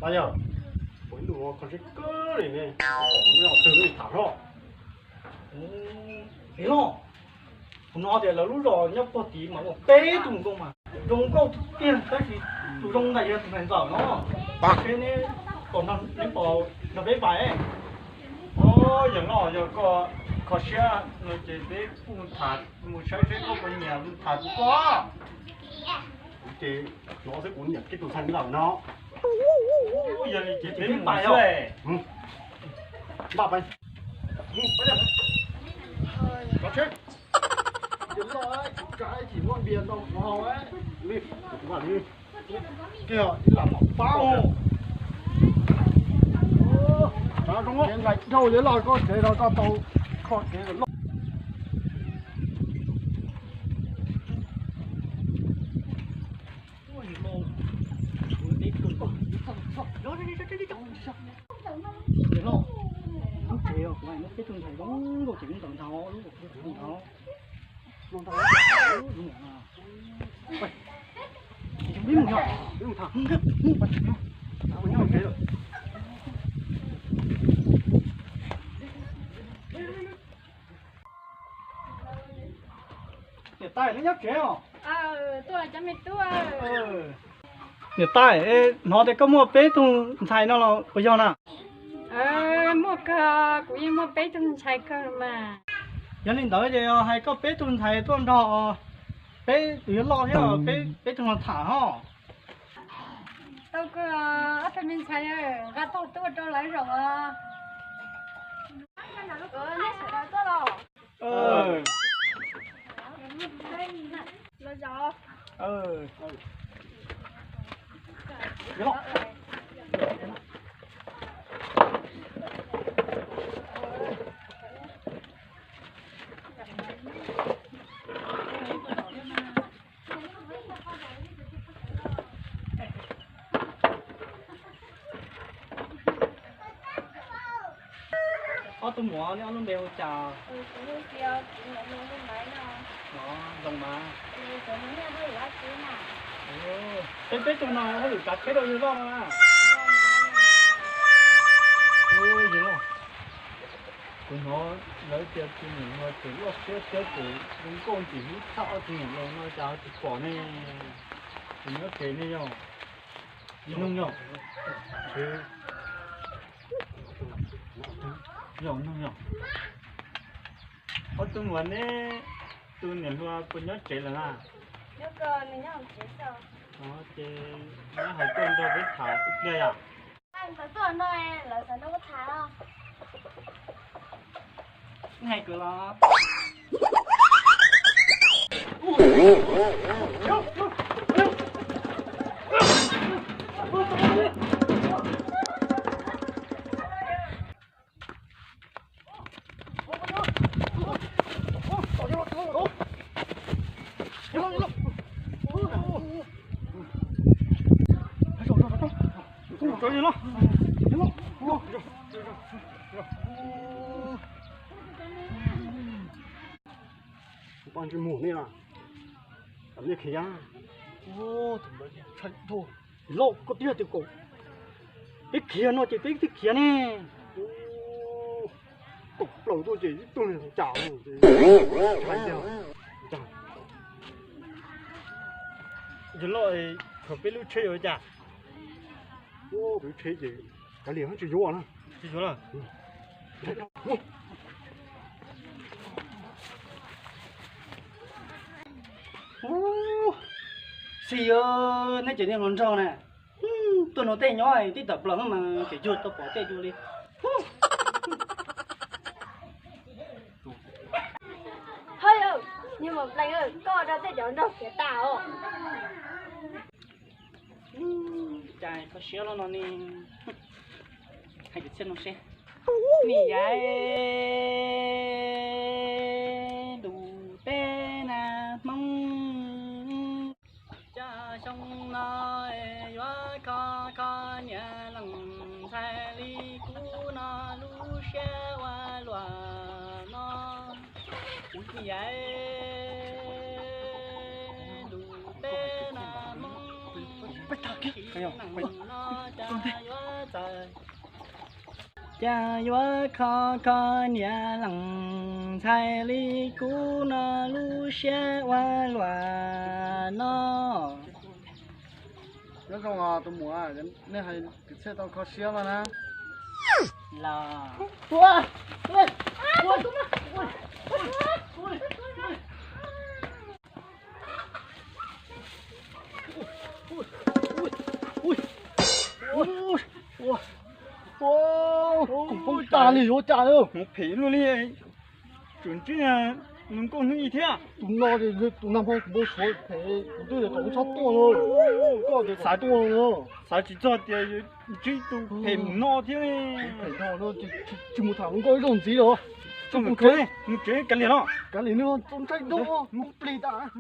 Pab yog, kuv ib ntus kho siab kawg li ne, pom no twg li tham hlo. Txiv loj, kuv hnov tias lawv lub zos nyob puag tid mas ua peb tus nkauj mas zoo nkauj tiag, tab sis tus zoo ntawm yog tus ntxhais ntxawm no. Pab seb neb pom, neb pom nrog peb pais. Yawg loj, yog koj kho siab no ces peb kuj tham mus saib seb koj puas nyiam tham kuv koj. Kuv ces hnov xwb, kuv nyiam kiag tus ntxhais ntxawm no. Yog li ces peb mus pais xwb. Npaj pais. Yawg loj, kuv kav ib chim muab npias ntau kuv haus. Li, kuv mam li. Kiag ib lam mam pab os. Tsav zoo, kev nqaim dhau yawg loj koj tsev no koj tau kho kev loj. Yawg loj, lub tsev kuv muab peb tug ntxhais zoo nkauj ces lub ntawd ntag, lub ntawd ntag. Niam tais, neb nyob tsev os? Niam tais, hnov tias koj muaj peb tug ntxhais no los puas yog na? Muaj kawg, kuv yeej muaj peb tug ntxhais kawg mas. Yog li ntawd ces hais koj peb tug ntxhais tuaj nrog peb tus yawg loj thiab peb, peb tug no tham hos. Tau kawg, ob tug me ntxhais, nqa tuaj tuaj rau lawv zaum os. Nej sawv daws tuaj los? Ob tug muam, neb ob lub npe hu cas? Zoo mas. Peb, peb tug no hauj lwm kav tsheb rau yawg loj no na. Yawg loj, kuv hnov lawv tias tus niam hluas tseem loj siab thiab tseem zoo nkauj ntxim hlub tshaj ob tug niam laus no, cas tsis pom ne? Tus nyob tsev ne yog? Noog yog? Yog noog yog? Ob tug muam, neb tus niam hluas puas nyob tsev lawm na? Ces neb hais tuaj nrog peb tham ib pliag yom? Hais kwv los. Poj ntsej muag nej, nej khiav. Loj, koj twb yog tias kom peb khiav no ces peb twb khiav ne. Tom plaws tuaj ces ib tug niag cas. Yawg loj, khaws peb lub tsheb yuav ua cas? Lub tsheb ces kav liam, tsis yuav na. Tsis yuav lawm. Xib, neb cov niag hluas nraug na, tuaj nrog tej nyob tib tawm plaws mas tseem yug tau pom tej dua li. Hos, niag Maum Plees, koj nrog tej cov nraug khiav tas os. Cas kho siab loj no ne. Hais kwv txhiaj no seb. Niam yau, ntuj teb nag hmoov, cas xyoo no yuav kho kho niam leej ntxhais li kuv no lub siab ua luaj no. Niam yau, ntuj teb nag hmoov, Cas yuav kho kho niam leej ntxhais li kuv no lub siab ua luaj no. Nyob zoo os tus muam, nej hais kwv txhiaj tau kho siab los na. Los. Kuv poob tag li yuav cas. Hmoov phem luaj li. Tseem ntsib nws nkauj hnub ib thiab. Tus no, tus nag hmo kuv npau suav phem, kuv twb yuav tau txhob tuaj no. Koj xav tuaj no, xav tsis txog tias yuav ntsib tus phem mus no thiab. Phem no tsis mus tham hluas nkauj ib zaug ntxiv los. Mus tsev, mus tsev kav liam no. Kav liam no txaus ntshai no, mus plig tas.